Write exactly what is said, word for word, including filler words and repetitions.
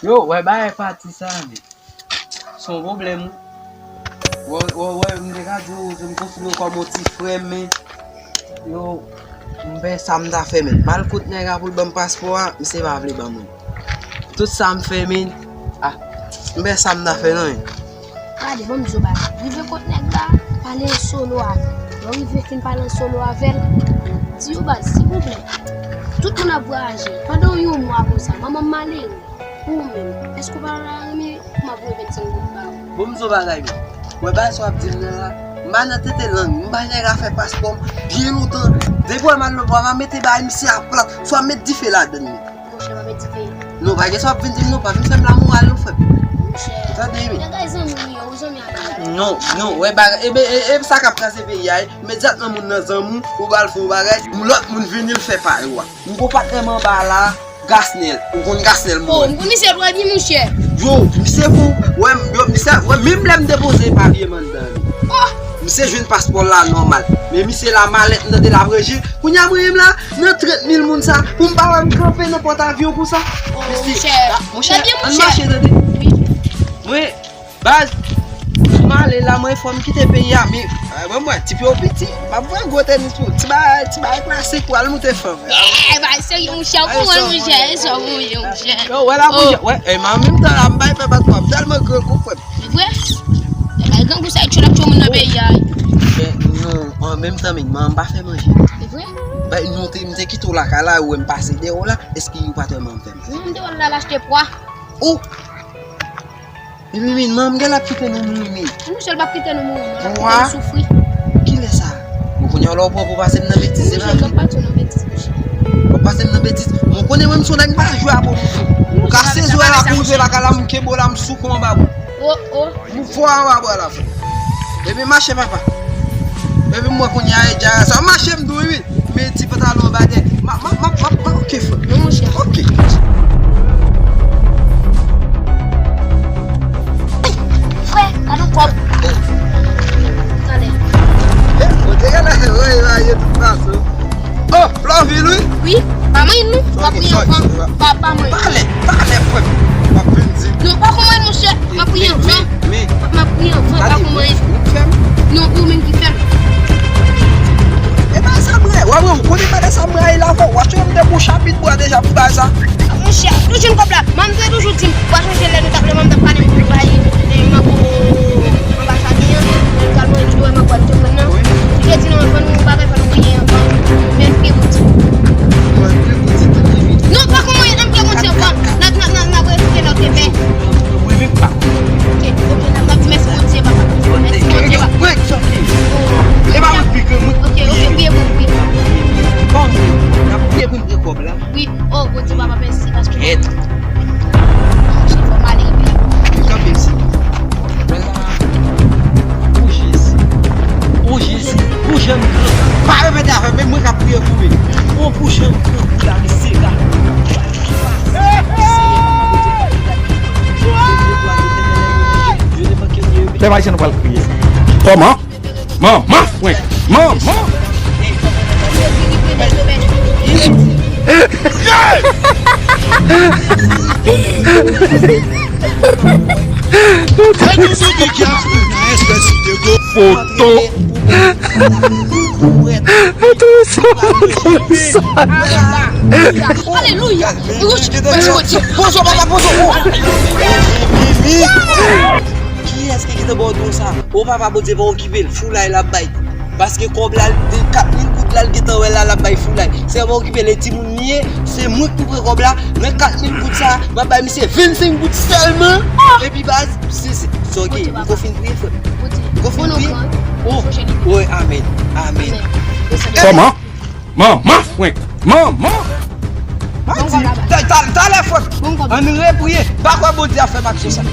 Yo, wè bagay pati sa, men. Se yon pwoblèm, wi. Wè, wè, wè, m te ka di w, m konsidere w kòm yon ti frè m, men, yo, m pè sa m ta fè, men. M al kot nèg la pou l ban m paspò a, misye pa vle ban mwen. Tout sa m fè, men, ah, m pè sa m ta fè, non, men. Gade, ban m di w bagay. Rive kot nèg la, pale an solo avè l. Lè w rive fin pale an solo avè l, di yo, baz, silvouplè, tout moun ap vwayaje. Pandan yon mwa konsa, manman m malere. Ou menm, èske w pa renmen pou m ap voye vennsenk goud ba ou? Bon, m di w bagay, men. Wè, bagay sa w ap di m nan la, m pa nan tete lang, m bay nèg la fè paspò m byen lontan. Depi w wè m al nan pwa, m a mete bagay misye a plat, swa m met dife ladann li. Monchè, pa met dife. Non, pa gen sa w ap vin di m non, pa vin fè m lamoral non, frè m. Monchè. Ou tande, wi. Nèg la zanmi w ye, ou zanmi avè l. Non, non, wè, bagay, e, e, e, e sa k ap kraze peyi a, wi. Imedyatman moun nan zanmi w, ou ba l fè yon bagay, yon lòt moun vini, l fè parèy ou a. M gon patnè m anba la, Gasnèl. Ou konn Gasnèl, mwen? Oh, m konn misye twò byen, monchè. Yo, misye fou. Wè, m- yo, misye, wè, menm lè m depoze papye m anndan li. Oh! Misye jwenn paspò l la nòmal. Men misye la malèt, m tande l ap ranje. Kounye a mwen menm la, nan trant mil moun sa, pou m pa wè m kanpe nan pòt avyon konsa. Oh, misye, monchè. Ah, monchè, ann mache, tande. Wi. Mwen, Baz, si m ale la, mwen fò m kite peyi a, men, eh, mwen, mwen, ti pye w piti, m ap voye gwo tenis pou ti bagay, ti bagay klasik pou al moute fanm. Eh, bay serye, monchè, ou konprann, monchè, e sa w voye, monchè. Yo, wè la, monchè, wè, eh, men an menm tan la, m bay pèp atwa, m tèlman grangou, frè m. E vre? E bay grangou sa, e tchou l ap tchou moun nan peyi a. Men, non, an menm tan, men, m pa fè manje. E vre? Bay, nou te, m te kite w lakay la, ou wè m pase dèyè w la, èske ou pa t wè manman m fè m? Non, m te wè l al achte pwa. Oh! Epi, men, manman m gen l ap kite nou mouri, men. Monchè, l p ap kite nou mouri, non, l ap kite nou soufri. Kilè sa? Bon, kounye a la, w pran pou pase m nan betiz, se pa vre? Monchè, m p ap pase w nan betiz, monchè. W ap pase m nan betiz? Bon, konnen mwen, m se yon nèg m pa jwe a bon. Ou ka sezi wè la, pou rive lakay la, m kenbe w la, m souke w anba bò. Oh, oh. M fò anba bò la, frè. Epi mache, papa. Epi m wè kounye a, e dja sa. Mache, m di w, wi. Men ti pantalon anba dèyè. Ma, ma, ma, ma, ma, ok, frè. Non, monchè. Ok. Frè, gade yon kòb. Talè. Eh, ou te genlè, woy, woy, tout fason. Oh, Florvil, wi. Wi, pa manyen nou. M ap priye anvan. Pa, pa manyen. Pale, pale, frè m. M ap vin di. Non, pa konn manyen, monchè. M ap priye anvan. Men, men. M ap priye anvan, pa konn manyen. Ou k fè m? Non, ou menm ki fè m. E pa sa m rele, w ap wè, ou konnen pa de sa m rele avè w. W ap chonje m te bon chapit bwa deja pou bagay sa. Monchè, ou jwenn kòb la. Manman m te toujou di m, w ap chonje lè nou t ap, lè manman m t ap pale m pou bay, e, mango anba jaden an. Li t al manje tou, e mango a li te pran nan. Wi. Li te di non, fò nou bagay, fò nou priye anvan. Men priye pou ti. Fò nou priye pou ti, tout li. Non, pa konn manyen, ann priye pou ti anvan. N ap, n ap, n ap, n ap refite lòt demen. Wi, wi, pa. Ok, ok, n ap, n ap di mèsi Bondye, papa. Mèsi Bondye, papa. Wi, wi, wi. E pa mwen ki priye, mwen ki priye. Ok, ok, priye pou, priye pou. Bon, n ap priye pou n pran kòb la. Wi, oh, Bondye, papa, mèsi, paske. Kèt. Monchè, fò m ale, wi. Kanpe isit. Vwala. O Jezi. O Jezi. Pou jan m grangou. Pa repete avè m, men mwen k ap priye pou ou. O pou jan m grangou la, mesye la. Pèp Ayisyen, nou pral kriye. Kòman? Manman frenk! Manman! Foto. Alelouya! Poze w, papa, poze w. Kiyès ki gentan ba w don sa? O papa Bondye pa okipe l, foulay l ap bay. Paske kòb la, de kat mil goud la, l gentan wè la, l ap bay foulay. Sèlman okipe l, e timoun li ye, se mwen ki pou pran kòb la. Nan kat mil goud sa, m ap bay misye vennsenk goud sèlman. Epi baz, se, se, se, ok, ou fin priye, frè m? Ou fin priye? Oh, wi, amèn, amèn. Kòman? Manman frenk! Manman! Mati, ta, ta, talè, frè m. Ann repriye. Pa kwè Bondye ap fè m aksyon sa.